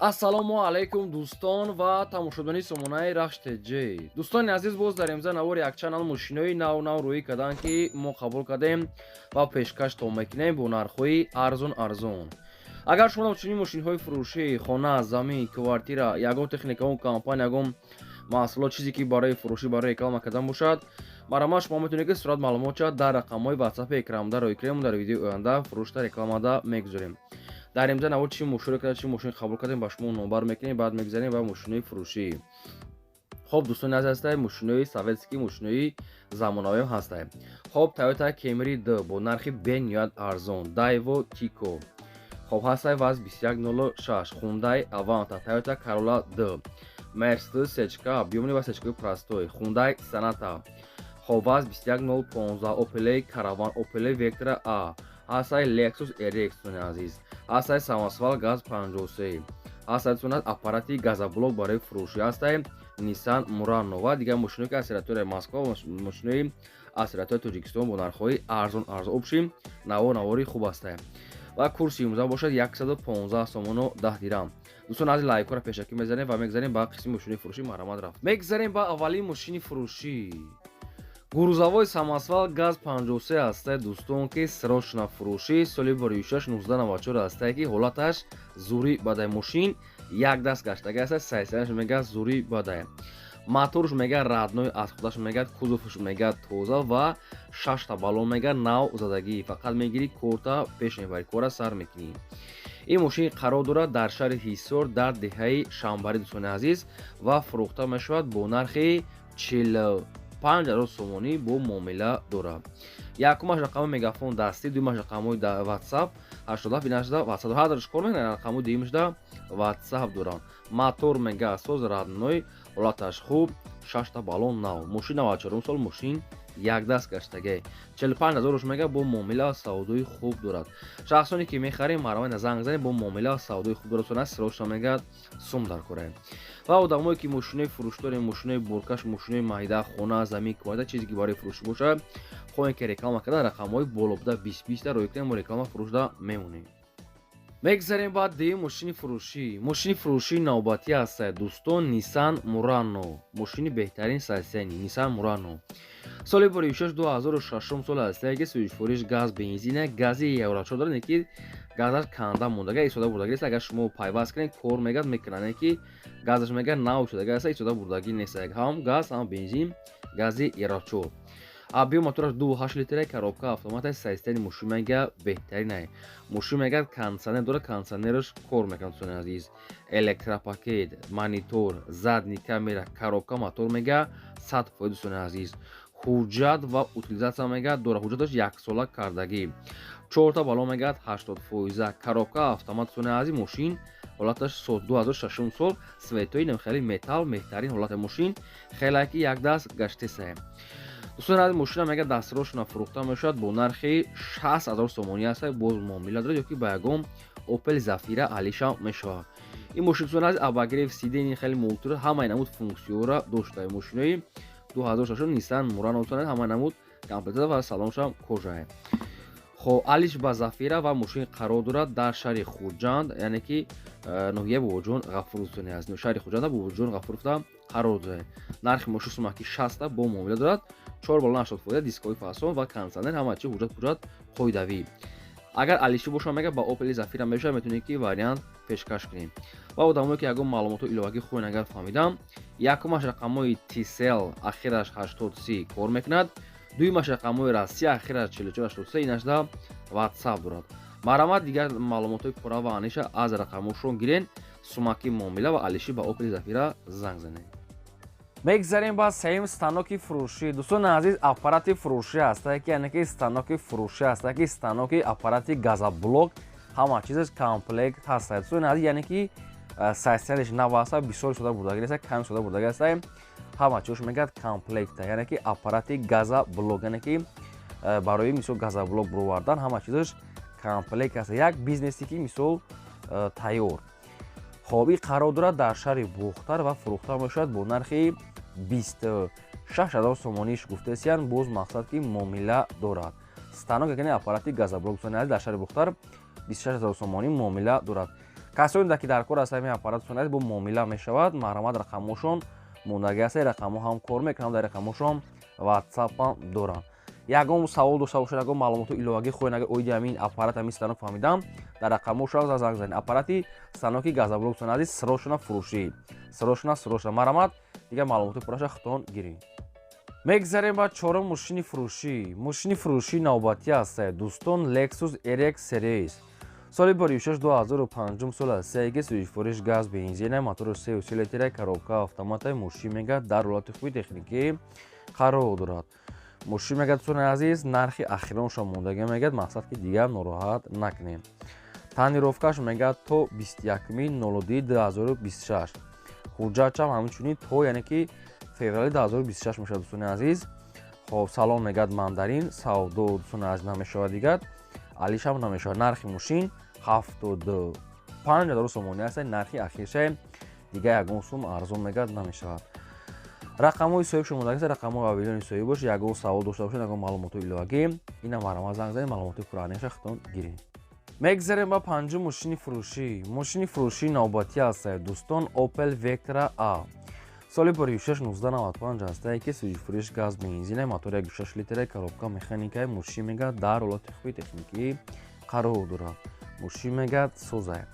Ассалому алайкум, дӯстон ва тамошобинони сомонаи Рахш ТЖ. Дӯстони азиз, боз дар имза навори якчанд нав мошинои нав нав рӯӣ карданд, ки мо қабул кардем ва пешкаштон мекунем бо нархҳои арзон арзон. Агар шумо чунин мошинҳои фурӯшӣ, хона, замин, квартира, ягон техникаон, компания, ягон маҳсулот, чизе ки барои фурӯшӣ, барои реклама кардан бошад, марҳамат, шумо метавонед, ки сурат маълумотша дар рақамҳои ватсапи экранда рӯй кунем. Дар видеои оянда фурӯшта, рекламада мегузорем. Дар имза навор чӣ мошино карда, чӣ мошин қабул кардем, ба шумо номбар мекунем. Баъд мегузарем ба мошинои фурӯшӣ. Хоб, дӯстони азиз, ҳастай мошинои советский, мошинои замонавиам ҳастай. Хоб, Тойота Кемри д бо нархи бениҳоят арзон, Дайво Тико, хоб, ҳастай ваз 2106, Хундай Аванта, Тойота Карола д, Мерседес сечка объёмный ва сечкаи простой, Хундай Саната, хоб, ваз 21015, Опелей Караван, Опелей Вектра а ҳастай, Lexus RX, дӯстони азиз, ҳастай самосвал ГАЗ 53 ҳастай, дӯстони, аппарати газоблок барои фурӯшӣ ҳастай, Nissan Murano ва дигар мошиное, ки аз территорияи Москва, мошинои аз территорияи Тоҷикистон бо нархҳои арзон арзон. Общем, навор навори хуб ҳастай ва курси имрӯза бошад 115 сомону 10 дирам. Дӯстон азиз, лайкҳоро пешакӣ мезанем ва мегзарем ба қисми мошинои фурӯшӣ. Марҳамат, рафт. Мегзарем ба аввалин мошини фурӯшӣ. Грузовой самосвал ГАЗ 53 ҳастай, дӯстон, ки срочно фурӯшӣ, соли 2006, 1994 ҳастай, ки ҳолаташ зури бадай. Мошин як даст гаштага ҳастай, сайсанаш мега зури бадай, моторш мега родной аз худаш мега, кузовш мега тоза ва шашта баллон мега нав задагӣ. Фақат мегирӣ, корта пеш мебарӣ, кора сар мекунӣ. Ин мошин қарор дорад дар шаҳри Ҳисор, дар деҳаи Шамбарӣ, дӯстони азиз, ва фурӯхта мешавад бо нархи 45 000 сомонӣ, бо муомила дорад. Якумаш рақами мегафон дастӣ, дуюмаш рақамҳои ватсап 87 инашда ватсап ҳараш кор мекунад, рақамҳои дуюмашда ватсап доранд. Мотор мега соз, родной, ҳолаташ хуб, шашта баллон нав, мошин 94 сол, мошин якдаст гаштагай. 45 000 руш мега, бо муомила савдои хуб дорад. Шахсоне ки мехарем, марҳамат, занг занед, бо муомила савдои хуб дорад. Сона срочно мега сум дар кора. Ва одамое ки мошинои фурӯш дорем, мошинои боркаш, мошинои майда, хона, замин, квартира, чизе ки барои фурӯшӣ бошад, хоҳем ки реклама кардан, рақамҳои боло буда 20 20 рӯй кунем, мо реклама фурӯшда мемонем. Мегзарем баъд дуюм мошини фурӯшӣ. Мошини фурӯшии навбатӣ ҳастад, дӯстон, Нисан Мурано, мошини беҳтарин сайсени Нисан Мурано, соли 2006, 2006 сол ҳастае, ки сӯзишвориш газ, бензина, гази евро 4 дорад, ки газаш канда мондага, истода бурдагӣ нест. Агар шумо пайваст кунед, кор мегад мекунад, ки газаш мега нав шудага аст, истода бурдагӣ нест. Ҳам газ, ҳам бензин, гази евро 4. Объём мотораш 2,8 литра, коробка автомата. Состояние мошин мега беҳтаринай. Мошин мега кондиционер дорад, кондиционераш кор мекунад, дӯстони азиз. Электропакет, монитор, задний камера, коробка, мотор мега 100%, дӯстони азиз. Ҳуҷҷат ва утилизация мега дорад, ҳуҷҷаташ яксола кардагӣ. Чорта баллон мегӯяд 80 фоиза, коробка автомат. Дӯстони азиз, мошин ҳолаташ сол 2006 сол, цветои хеле металл, беҳтарин ҳолати мошин, хеле ки якдаст гаштесае. Дӯстони азиз, мошина мега дастрошона фурӯхта мешавад бо нархи 60 000 сомонӣ аст, боз муомила дорад ё ки ба ягон Опел Зафира алиша мешавад ин мошин. Дӯстони азиз, обогрев сиденье, хеле мултура, ҳамаи намуд функсияҳоро дошта. Мошинои 2006 Нисан Мурано, дӯстони, ҳамаи намуд комплектация ва салоншам кожае. Хоб, алиш ба Зафира ва мошин қарор дорад дар шаҳри Хуҷанд, яъне ки ноҳияи Бобоҷон Ғафуров. Дӯстони азиз, шаҳри Хуҷанда, Бобоҷон Ғафуровда қарор дорад. Нархи мошин сумаки 60 бо муомила дорад, чор баллон 80%, дискҳои фасон ва кондиционер, ҳама чи ҳуҷҷат пуҷҷат қоидавӣ. Агар алишӣ боша, мега ба Опели Зафира мешавад, метавонед ки вариант пешкаш кунем. Ва одамое ки ягон маълумотҳои иловагӣ хоҳед, агар фаҳмидам, якумаш рақамҳои Тисел, ахираш 8030 кор мекунад, дуюмаш рақамҳои Россия, ахираш 4483, инашда ватсап дорад. Марҳамат, дигар маълумотҳои пурра ва аниша аз рақамҳошон гирен. Сумаки муомила ва алишӣ ба Опели Зафира занг занед. Мегзарем ба сеюм станоки фурӯшӣ. Дӯстони азиз, аппарати фурӯшӣ ҳастае, ки яъне ки станоки фурӯшӣ ҳастае, ки станоки аппарати газоблок, ҳама чизаш комплект ҳастае, дӯстони азиз. Яъне ки сайсариш нав аста, бисёр истода бурдагӣ неста, кам истода бурдагӣ ҳастае. Ҳама чизош мегӯяд комплекта, яъне ки аппарати газоблок, яъне ки барои мисол газоблок буровардан ҳама чизаш комплект аст, як бизнесе ки мисол тайёр. Хоб, ин қарор дорад дар шаҳри Бохтар ва фурӯхта мешавад бо нархи 26 000 сомониш гуфтесиян, боз мақсад ки муомила дорад. Станок, яъне аппарати газоблок, дӯстони азиз, дар шаҳри Бохтар 26 000 сомонӣ, муомила дорад. Касоне ки дар кор аст ҳамин аппарат, дӯстони азиз, бо муомила мешавад. Марҳамат, рақамошон мондаги аст, рақамҳо ҳам кор мекунам, дар рақамошон ватсапам доранд. Ягон савол дошта бошед, ягон маълумоти иловагӣ хоҳед, агар оиди ҳамин аппарат, ҳамин станок фаҳмидам, дар рақамҳо занг занед. Аппарати станоки газоблок, дӯстони азиз, срочно фурӯшӣ, срочно, срочно. Марҳамат, дигар маълумоти пурраша худтон гиред. Мегзарем ба чорум мошини фурӯшӣ. Мошини фурӯшии навбатӣ ҳастад, дӯстон, Lexus RX Series, соли 46 2005 сол аст. Сеги сӯзишвориш газ, бензина, мотори 3,3 литра, коробка автомата. Мошин мегӯяд, дар ҳолати хуби техникӣ қарор дорад. Мошин мегӯяд, дӯстони азиз, нархи ахироншо мондагӣ мегӯяд, мақсад ки дигар нороҳат накунем. Тонировкаш мегӯяд то 21.02.2026, ҳуҷҷатшам ҳамчунин то, яъне ки, феврали 2026 мешавад, дӯстони азиз. Хоб, салом мегӯяд, мандарин савдо, дӯстони азиз, намешавад, дигар алишам намешавад. Нархи мошин 75 000 сомонӣ аст, нархи ахирша, дигар ягон сум арзон мегӯяд намешавад. Рақамҳои соҳиб шумодаги, рақамҳои аввалиёни соҳиб бош. Ягон савол дошта бошед, ягон маълумоти иловагӣ, ина марҳамат, занг занед, маълумоти пурраниша худтон гиред. Мегзарем ба панҷум мошини фурӯшӣ. Мошини фурӯшии навбатӣ аст, дӯстон, Opel Vectra A, соли 46 1995 ҳастае, ки сӯзишфурӯш газ, бензина, мотори 1,6 литра, коробка механикаи. Мошин мегӯяд, дар ҳолати хуби техникӣ қарор дорад. Мошин мегӯяд, созае.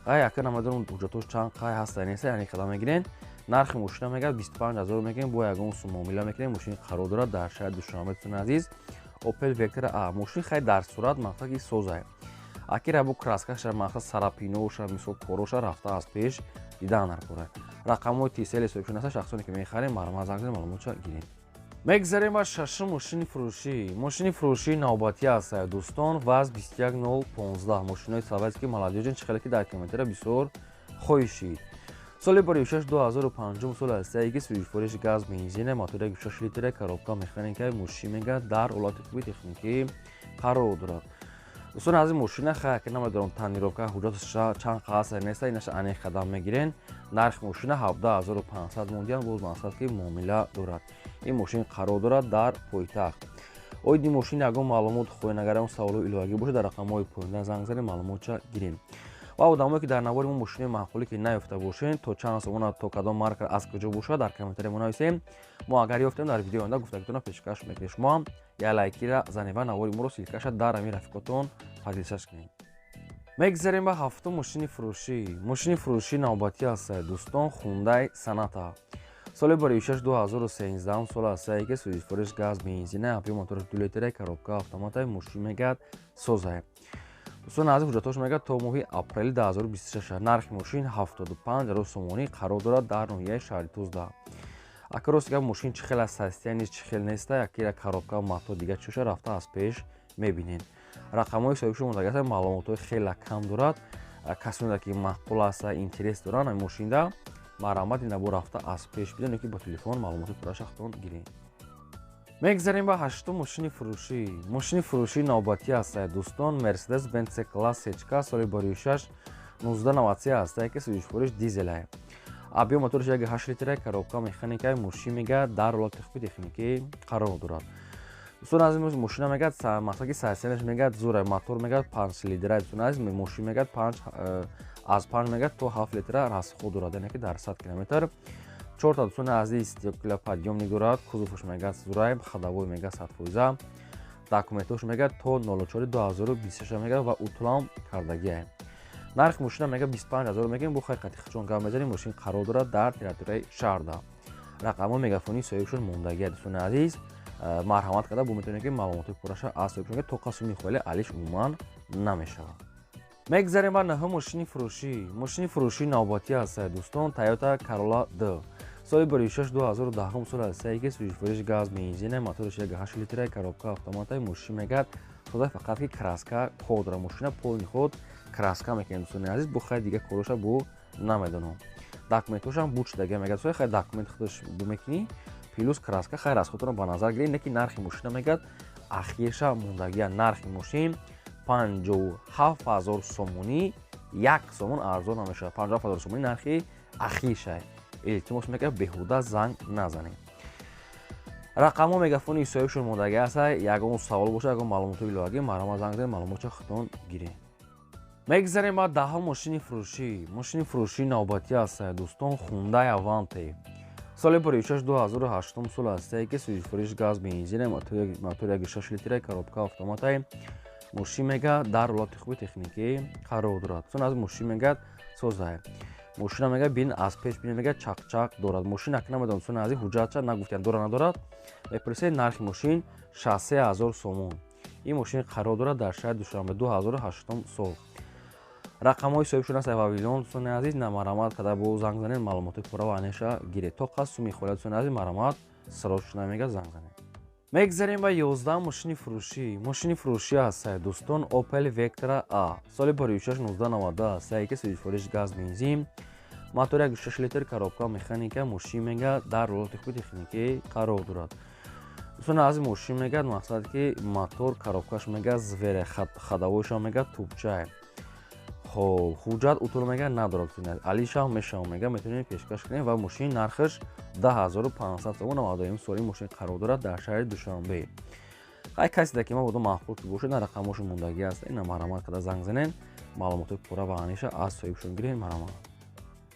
Қай ака намедонам, ҳуҷҷатош чанд қай ҳаста, неста, яъне қадам мегирен. Нархи мошина мегӯяд, 25 000 мекунем, бо ягон сум муомила мекунем. Мошин қарор дорад дар шаҳри Душанбе, дӯстони азиз. Opel Vectra A мошин хай дар сурат мақсад ки созае, акира бо краскаша, мақсад сарапиноша, мисол, короша рафта аз пеш дидан даркора. Рақамҳои тисели соҳибшон аст. Шахсоне ки мехарем, марҳамат, занг занед, маълумотша гирем. Мегзарем ба шашум мошини фурӯшӣ. Мошини фурӯшии навбатӣ аст, дӯстон, ВАЗ 21015, мошинои советский молодёжный, чӣ хеле ки дар комментария бисёр хоҳишид. Соли 46 2005 сол аст, ки сӯзишвориш газ, бензина, мотори 1,6 литра, коробка механика. Мошин мегӯяд, дар ҳолати хуби техникӣ қарор дорад. Дӯстон, аз ин мошина хай ки намедонам, тонировка, ҳуҷҷат чанд қааса, неста, инаша ане қадам мегирен. Нархи мошина 17 500 мондиям, боз мақсад ки муомила дорад. Ин мошин қарор дорад дар пойтахт. Оиди мошин ягон маълумот хоҳед, агар ягон саволу иловагӣ бошад, дар рақамҳои поёнда занг занед, маълумотча гирем. Ва одамое ки дар навори мо мошинои маъқулӣ ки наёфта бошед, то чанд сомона, то кадом марка, аз куҷо бошад, дар комментария мо нависем. Мо агар ёфтем, дар видеои оянда гуфтагитонро пешкаш мекунем. Шумо ҳам як лайкира занед ва навори моро ссылкаша дар ҳамин рафиқотон поделиться кунед. Мегзарем ба ҳафтум мошини фурӯшӣ. Мошини фурӯшии навбатӣ аст, дӯстон, Хундай Саната, соли 46 2013 сол аст, ки сӯзишвориш газ, бензина, объём мотораш 2 литра, коробка автомата. Мошин мегӯяд, созае. Дӯстон азиз, ҳуҷҷатош мегӯяд то моҳи апрели 2026. Нархи мошин 75 000 сомонӣ, қарор дорад дар ноҳияи шаҳри Тузда. Ака, рост гап, мошин чӣ хел аст, состояние чӣ хел неста, якира коробка, мотор, дигар чиша рафта аз пеш мебинед. Рақамҳои соҳибшо мондагиаст, маълумотҳои хеле кам дорад. Касоне ки маъқул аста, интерес доранд ҳамин мошинда, марҳамат, ина бо рафта аз пеш бидонед, ки бо телефон маълумоти пурраша худтон гиред. Мегзарем ба ҳаштум мошини фурӯшӣ. Мошини фурӯшии навбатӣ аст, дӯстон, Мерседес Бенц С класс сечка, соли 46 1993 аст, ки сӯзишвориш дизелае, объём мотораш 1,8 литра, коробка механика. Мошин мегӯяд, дар ҳолати хуби техникӣ қарор дорад. Дӯстон азиз, мошина мегӯяд, мақсад ки состоянияш мегӯяд зура, мотор мегӯяд 5 литра. Дӯстон азиз, мошин мегӯяд, панҷ аз 5 мегӯяд то 7 литра расход дорад, яъне ки дар 100 километр чорта. Дӯстони азиз, стеклоподъёмник дорад, кузоваш мегӯяд зурай, ходовой мегӯяд 100%. Документош мегӯяд то 04.2026 мегӯяд ва утулам кардагиае. Нархи мошина мегӯяд, 25 000 мегӯем, бо хайқати хичон гап мезанем. Мошин қарор дорад дар территорияи шаҳрда. Рақамҳои мегафонии соҳибшон мондагия. Дӯстони азиз, марҳамат карда бо метавонед ки маълумоти пурраша аз соҳибшон то қасуми холи алиш умуман намешавад. Мегзарем ба наҳум мошини фурӯшӣ. Мошини фурӯшии навбатӣ аст, дӯстон, Toyota Corolla D, соли 46 2010 сол аст, ки сӯзишвориш газ, бензина, мотораш 1,8 литра, коробка автомата. Мошин мегӯяд, соза, фақат ки краска кор дорад. Мошина полный ход краска мекунем, дӯстони азиз, бо хай дига короша бо намедонам. Документошам буд шудага мегӯяд, хай документ худаш бумекунӣ, плюс краска, хай расходро ба назар гиред. Не ки нархи мошина мегӯяд, ахирша мондагия, нархи мошин 57 000 сомонӣ, як сомон арзон намешавад. 57 000 сомонӣ нархи ахирша. Илтимос мекард, беҳуда занг назанед. Рақамҳо мегафони соҳибшон мондагӣ аст. Ягон савол бошад, ягон маълумоти иловагӣ, марҳамат, занг занед, маълумотча худтон гиред. Мегзарем ба 10-ум мошини фурӯшӣ. Мошини фурӯшии навбатӣ аст, дӯстон, Хундай Аванте. Соли 16 2008 сол ҳастае, ки сӯзишвориш газ, бензин, мотори 1,6 литра, коробка автоматай. Мошин мега дар ҳолати хуби техникӣ қарор дорад. Чун аз мошин мегӯяд созай. Мошина мега бин аз пеш бин мега чақчақ дорад. Мошин ака намедонам, чун аз ҳуҷҷатша нагуфтиян, дора надорад. Мепурсед, нархи мошин 63 000 сомон. Ин мошин қарор дорад дар шаҳри Душанбе, 2008 сол. Рақамҳои соҳибшон аст Вавилон. Дӯстони азиз, намарамат када бо занг занед, маълумоти пурра ва аниша гиред. То қад суми холия, дӯстони азиз, марамат срочно мега занг занед. Мегзарем ба 11 мошини фурӯшӣ. Мошини фурӯшӣ аст, дӯстон, Opel Vectra A, соли 16 1990 аст, ки сӯзишвориш газ, бензин, мотор 1,6 литр, коробка механика. Мошин мега дар ҳолати хуби техникӣ қарор дорад. Дӯстони азиз, мошин мегӯяд, мақсад ки мотор, коробкаш мега звере, ходовойшам мега тупчай. Хоб, ҳуҷҷат утул мега надорад, алишам мешавам, мега метавонем пешкаш кунем. Ва мошин нархаш 10 500 сомон. 91 соли мошин қарор дорад дар шаҳри Душанбе. Ҳай касе ки ма бодо маъқул ки бошед, на рақамҳошон мондагӣ аст, ина марҳамат када занг занен, маълумоти пурра ва аниша аз соҳибшон гирен, марҳамат.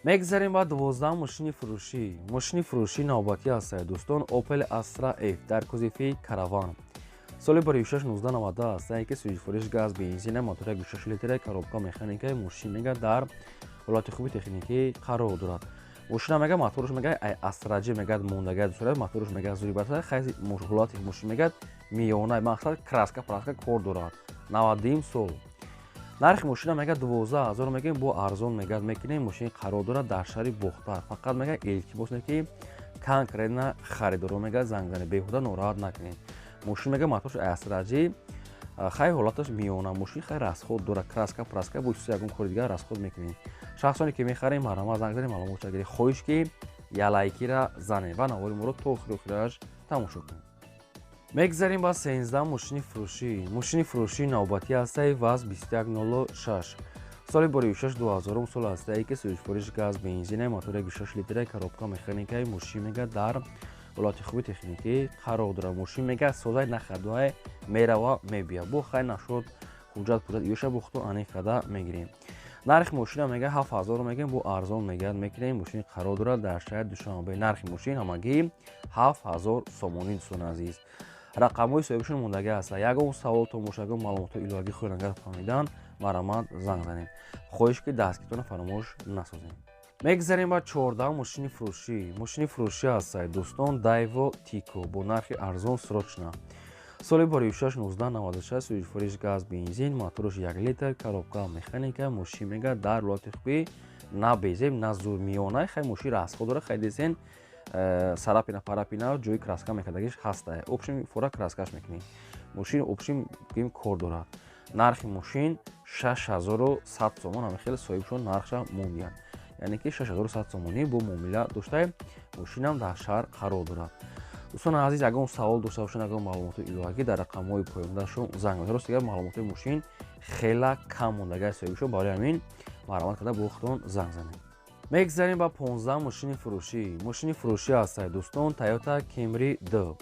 Мегзарем ба 12 мошини фурӯшӣ. Мошини фурӯшии навбатӣ аст, дӯстон, Opel Astra F дар кузови Караван, соли 16 1990 аст, ки сӯзишвориш газ, бензина, мотор 1,6 литра, коробка механика. Мошин мега дар ҳолати хуби техникӣ қарор дорад. Мошина мега моторш мега Астра Ҷ мегад мондага дусора, моторш мега зури баса. Хай, ҳолати мошин мегад миёна, мақсад краска праска кор дорад. 90 сол. Нархи мошина мега 12 000 мегӯем, бо арзон мегад мекунем. Мошин қарор дорад дар шаҳри Бохтар. Фақат мега илтимос, ки конкретно харидоро мега занг занед, беҳуда нороҳат накунед. Мошин мега моторш Астра Ҷ, хай, ҳолаташ миёна. Мошин хай расход дорад, краска праска, бо чизи ягон кори дигар расход мекунем. Шахсоне ки мехарем, марҳамат, занг занед, маълумотша гиред. Хоҳиш ки я лайкира занед ва навори моро то охири охираш тамошо кунед. Мегзарем ба 13 мошини фурӯшӣ. Мошини фурӯшии навбатӣ ҳастаи ВАЗ 2106, соли 16 2000 сол ҳастае, ки сӯзишвориш газ, бензина, мотори 1,6 литра, коробка механикаи. Мошин мега дар ҳолати хуби техникӣ қарор дорад. Мошин мега созай нахадуай мерава мебия, бо хай нашуд, ҳуҷҷат пуҷҷат иёша бухту аниқ када мегирем. Нархи мошина мега 7000 мегӯем, бо арзон мегӯяд мекунем. Мошин қарор дорад дар шаҳри Душанбе. Нархи мошин ҳамагӣ 7000 сомонӣ. Дӯстони азиз, рақамҳои соҳибшон мондагӣ ҳастанд. Ягон саволтон бошад, ягон маълумотҳои иловагӣ хоҳед агар фаҳмидан, марҳамат, занг занед. Хоҳиш ки дастгиртонро фаромӯш насозем. Мегзарем ба 14 мошини фурӯшӣ. Мошини фурӯшӣ ҳаст, дӯстон, Дайво Тико бо нархи арзон, срочно. Соли 16 1996, сӯзишвориш газ, бензин, мотораш 1 литр, коробка механика. Мошин мега дар ҳолати хубӣ, на безеб, на зур, миёна. Хай, мошин расход дорад, хай десен, царапина парапина, ҷои краска мекардагиш ҳаста. Общем, фура краскаш мекунӣ. Мошин, общем, гӯем, кор дорад. Нархи мошин 6100 сомон. Ҳами хеле соҳибшон нархша мондиянд, яъне ки 6100 сомонӣ бо муомила доштаем. Мошинам дар шаҳр қарор дорад. Дӯстони азиз, ягон савол дошта бошед, ягон маълумоти иловагӣ, дар рақамҳои поёндашон занг. Рост дигар, маълумоти мошин хела кам мондагии соҳибшон, барои ҳамин марҳамат карда бо худтон занг занед. Мегзарем ба 15 мошини фурӯшӣ. Мошини фурӯшӣ ҳастад, дӯстон, Тойота Кемри д,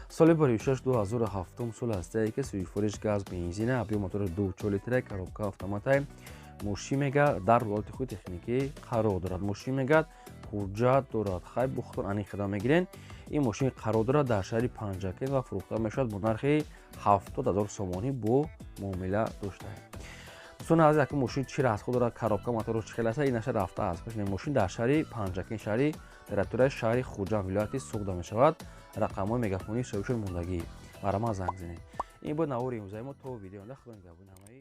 соли 16 2007 сол ҳастае, ки сӯзишвориш газ, бензина, объём мотори 2,4 литра, коробка автоматай. Мошин мега дар ҳолати хуби техникӣ қарор дорад. Мошин мегӯяд ҳуҷҷат дорад. Хай, бухтон аниқ қадам мегирен. Ин мошин қарор дорад дар шаҳри Панҷакент ва фурӯхта мешавад бо нархи 70 000 сомонӣ бо муомила доштаем. Дӯстони азиз, ака, мошин чӣ расход дорад, коробка, моторо чӣ хел аст, инаша рафта аст. Мошин дар шаҳри Панҷакент, шаҳри территорияи шаҳри Хуҷанд, вилояти Суғда мешавад. Рақамҳои мегафонии соҳибшон мондагӣ, марҳамат, занг занед. Ин буд навори имрӯзаи мо. То видео, худо нигаҳбони ҳамаи.